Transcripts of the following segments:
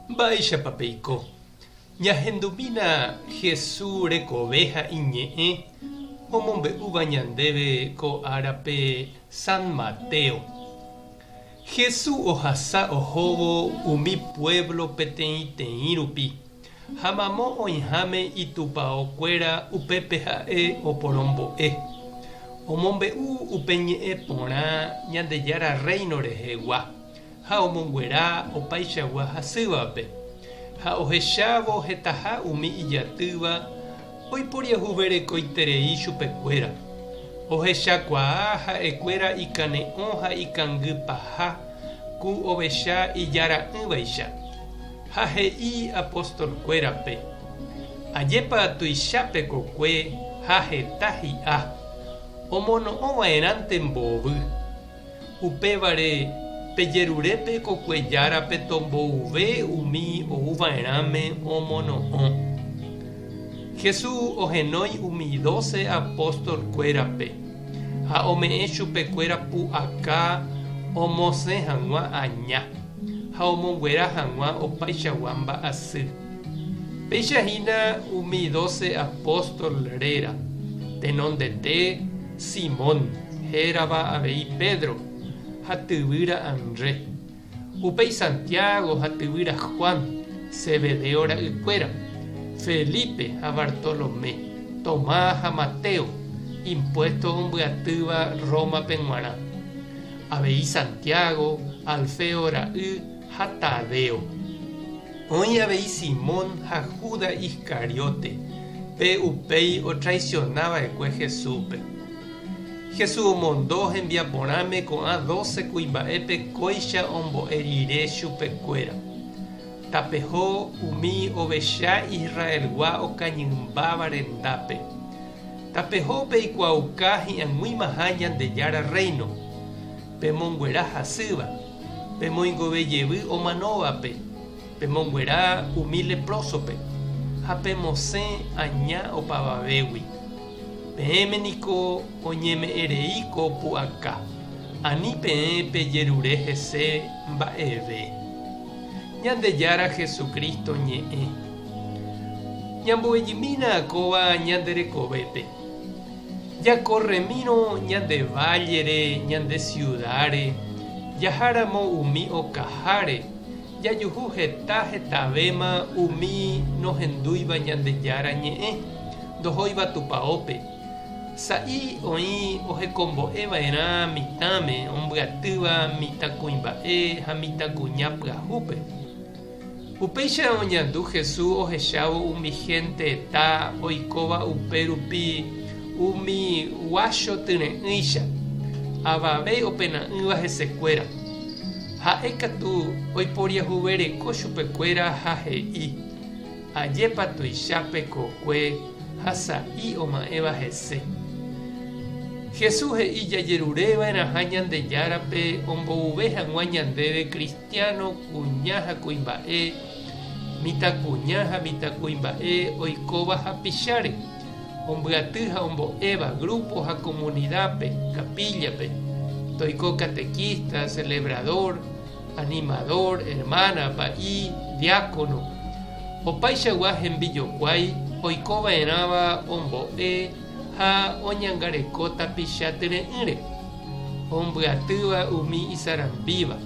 Mba'éichapa peiko? Ñahendumína Hesu rekove ha iñe'ẽ omombe'úva ñandéve ko árape San Mateo. Hesu ohasa ohóvo umi puévlo peteĩteĩ rupi, ha mamo oĩháme itupao kuéra upépe ha'e oporombo'e. Omombe'u upe ñe'ẽ porã Ñandejára Rréino rehegua. ha omonguera opaichagua hasývape, ha ohechávo hetaha umi ijatýva oiporiahuverekoiterei chupekuéra, ohechakuaa ha'ekuéra ikane'õ ha ikangypaha ku ovecha ijara'ỹvaicha, ha he'i apostolkuérape, Ajépa tuicha pe kokue ha heta hi'a, omono'õva'erãnte mbovy. Upévare, pejerure pe kokue Járape tombouve umi ouva'erãme omono'õ. Jesús ohenói umi dóse apóstol-kuérape ha ome'ẽ chupekuéra pu'aka omosẽ hag̃ua aña ha omonguera hag̃ua opaichagua mba'asy. Péicha hína umi dóse apóstol réra, tenondete Simón, hérava avei Pedro, ha tyvýra Andrés. Upéi Santiago ha tyvýra Juan, Zebedeo ra'ykuéra, Felipe ha Bartolomé, Tomás ha Mateo, impuésto ombyatýva Rómape g̃uarã. Avei Santiago, Alfeo ra'y ha Tadeo. Oĩ avei Simón ha Judas Iscariote, pe upéi otraisiona va'ekue Jesúspe. Jesús omondo hembiaporãme ko'ã dóse kuimba'épe kóicha ombo'e rire chupekuéra, Tapeho umi ovecha Israelgua okañymbáva rendápe. Tapeho peikuaauka hi'ag̃uimaha Ñandejára Rréino. Pemonguera hasýva, pemoingove jevy omanóvape, pemonguera umi leprósope, ha pemosẽ aña opavavégui. Peẽme niko oñeme'ẽ rei ko pu'aka, ani peẽ pejerure hese mba'eve. Ñandejára Jesucristo ñe'ẽ. Ñambo'ejymína kóva ñande rekovépe. Jakorremírõ ñande vállere, ñande siudáre, jaháramo umi okaháre, jajuhu heta hetavéma umi nohendúiva Ñandejára ñe'ẽ, ndohóiva tupaópe. Sa'i oĩ ohekombo'e va'erã mitãme ombyatýva mitãkuimba'e ha mitãkuña pyahúpe. Upéicha oñandu Jesús ohechávo umi hénte eta oikóva upe rupi umi guácho tyre'ỹicha, avave opena'ỹva hesekuéra. Ha'e katu oiporiahuvereko chupekuéra ha he'i, Ajépa tuicha pe kokue ha sa'i oma'ẽva hese. Jesús he'i jajerureva'erãha Ñandejárape ombouve hag̃ua ñandéve kristiáno kuña ha kuimba'e, mitãkuña ha mitãkuimba'e oikóva hapicháre, ombyaty ha ombo'éva grúpo ha komunidápe, kapíllape, toiko katekísta, selevradór, animadór, ermána, pa'i, diákono, opaichagua hembijokuái oiko va'erãva ombo'e ha oñangareko tapicha tyre'ỹre, ombyatýva umi isarambíva,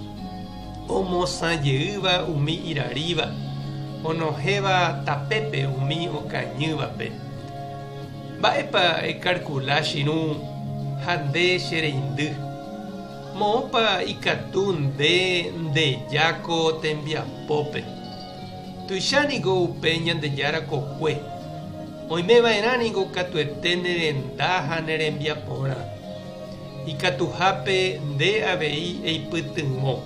omosã jeýva umi iraríva, onohẽva tapépe umi okañývape. Mba'épa ekarkula che irũ ha nde che reindy? Moõpa ikatu nde ndeja ko tembiapópe? Tuicha niko upe Ñandejára kokue. Oime va'erã niko katuete ne renda ha ne rembiaporã. Ikatuhápe nde avei eipytyvõ.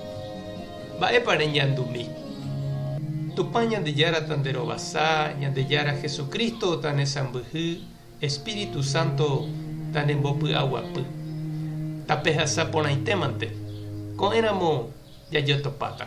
Mba'épa reñandumi? Tupã Ñandejára tanderovasa, Ñandejára Jesucristo tanesãmbyhy Espíritu Santo tanembopy'aguapy. Tapehasa porãitémante. Ko'ẽramo jajotopáta.